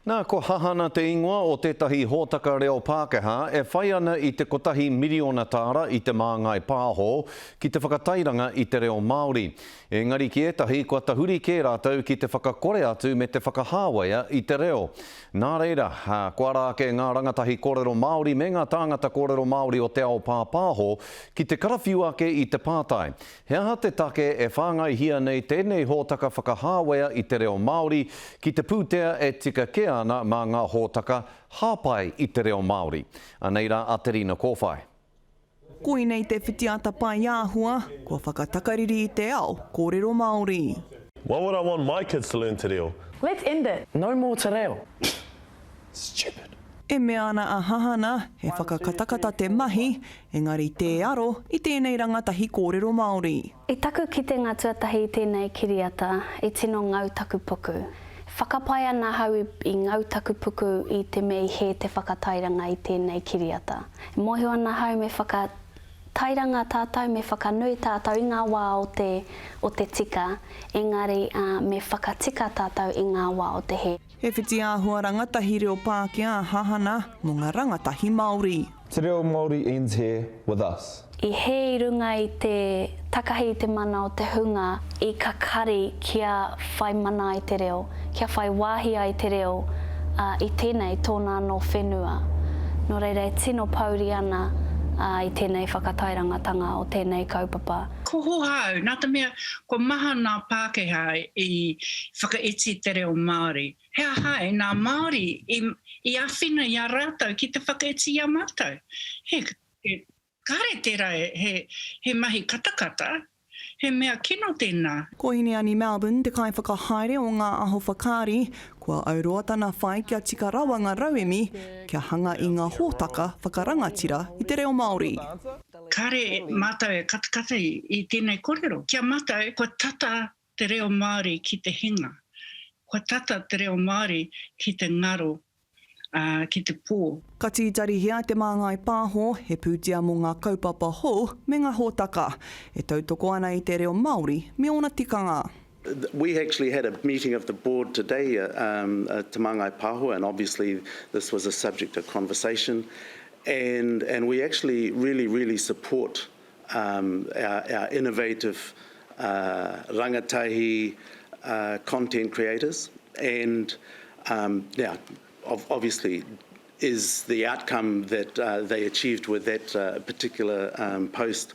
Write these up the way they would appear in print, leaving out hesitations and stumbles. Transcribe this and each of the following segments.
Nā, ko Hahana te ingoa o tētahi hōtaka reo Pākehā e whai ana i te kotahi miriona tāra i Te Māngai Pāho ki te whakatairanga i te reo Māori. Engari ki ētahi kua tahuri kē rātou ki te whakakore atu me te whakahāwea i te reo. Nā reira, kua ara ake ngā rangatahi kōrero Māori me ngā tāngata kōrero Māori o te ao pāpāho ki te karawhiu ake i te pātai, He aha te take e whāngaihia nei tēnei hōtaka whakahāwea i te reo Māori ki te pūtea e tika kē ana mā ngā hōtaka hāpai i te reo Māori? Anei rā a Te Rina Kōwhai. Koinei te whitiata paeāhua kua whakatakariri i te ao kōrero Māori. Why would I want my kids to learn te reo? Let's end it! No more te reo. Stupid. E mea ana a Hahana, he whakakatakata te mahi, engari tē aro i tēnei rangatahi kōrero Māori. I taku kitenga tuatahi i tēnei kiriata, i tino ngau taku puku. Whakapae ana ahau i ngau taku puku i te mea i hē te whakatairanga i tēnei kiriata. E mōhio ana ahau me whakatairanga tātou, me whakanui tātou i ngā wā o te, o te tika, engari, me whakatika tātou i ngā wā o te hē. He whitiāhua rangatahi reo Pākehā a Hahana mō ngā rangatahi Māori. Te reo Māori ends here with us. I hē i runga i te takahi i te mana o te hunga i kakari kia whai mana ai te reo, kia whai wāhi ai te reo i tēnei tōna anō whenua. Nō reira e tino pōuri ana i tēnei whakatairangatanga o tēnei kaupapa. Ko hoha au, nā te mea kua maha nā Pākehā i whakaiti te reo Māori. He aha ai nā Māori i, i āwhina i a rātou ki te whakaiti i a mātou? He, he, kāre tērā he, he mahi katakata, he mea kino tēnā. Ko Hineani Melbourne te kaiwhakahaere o Ngā Aho Whakaari, kua auroa tana whai kia tika rawa ngā rauemi kia hanga i ngā hōtaka whakarangatira i te reo Māori. Kāre mātou e katakata i tēnei korero. Ki a mātou, kua tata te reo Māori ki te hinga. Kua tata te reo Māori ki te ngaro, ā, ki te pō. Ka tītarihia Te Māngai Pāho, he pūtea mō ngā kaupapa hou me ngā hōtaka e tautoko ana i te reo Māori me ōna tikanga. We actually had a meeting of the board today, Te Māngai Pāho, and obviously this was a subject of conversation, and and we actually really, really support um, our, our innovative uh, rangatahi uh, content creators, and um, now, obviously, is the outcome that uh, they achieved with that uh, particular um, post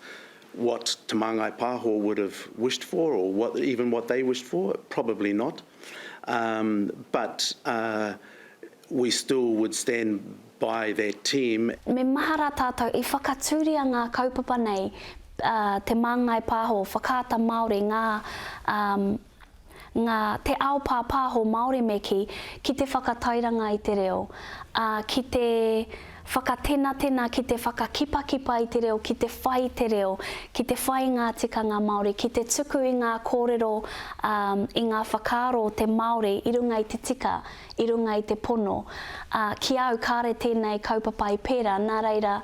what Te Māngai Pāho would have wished for or what, even what they wished for? Probably not. Um, but uh, we still would stand by that team. Me mahara tātou, i whakatūria ngā kaupapa nei, uh, Te Māngai Pāho, Whakaata Māori, ngā, um, ngā, te ao pāpāho Māori me kī, ki te whakatairanga i te reo, ā, ki te whakatenatena, ki te whakakipakipa i te reo, ki te whai i te reo, ki te whai i ngā tikanga Māori, ki te tuku i ngā kōrero, ā, i ngā whakaaro o te Māori i runga i te tika, i runga i te pono. Ā, ki au kāre tēnei kaupapa i pērā, nā reira,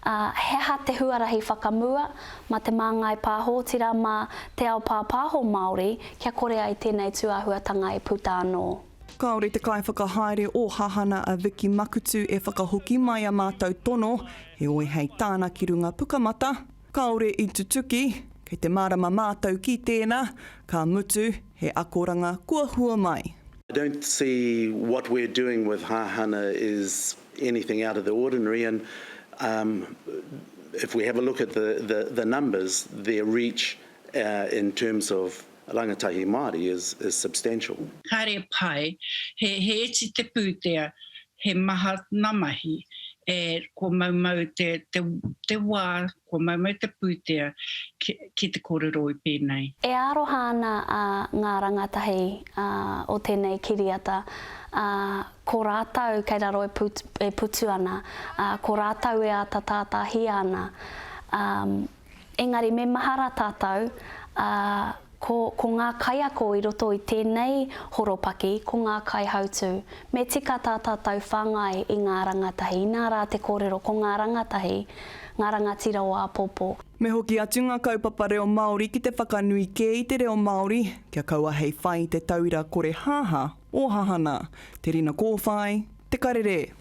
ā, he aha te huarahi whakamua mā Te Māngai Pāho, otirā mā te ao pāpāho Māori, kia kore ai tēnei tūāhuatanga e puta anō. Kāore te kaiwhakahaere o Hahana a Vicky Makutu e whakahoki mai a mātou tono, heoi hei tāna ki runga pukamata, kāore i tutuki, kei te mārama mātou ki tēnā, ka mutu, he akoranga kua hua mai. I don't see what we're doing with Hahana is anything out of the ordinary and um, if we have a look at the, the, the numbers, their reach uh, in terms of rangatahi Māori is, is substantial. Kāre pai, he, he iti te pūtea, he maha ngā mahi, e, kua maumau te, te, te wā, kua maumau te pūtea ki, ki te kōrero i pēnei. E aroha ana a ngā rangatahi o tēnei kiriata, ā, ko rātou kei raro e e putu ana, ā, ko rātou e āta tātāhia ana. Ā, engari me mahara tātou, ā, ko, ko ngā kaiako i roto i tēnei horopaki, ko ngā kaihautū. Me tika tā tātou whāngai i ngā rangatahi, inā rā te kōrero ko ngā rangatahi, ngā rangatira o āpōpō. Me hoki atu ngā kaupapa reo Māori ki te whakanui kē i te reo Māori, kia kaua hei whai i te tauira korehāhā. o Hahana. Te Rina Kōwhai, Te Karere.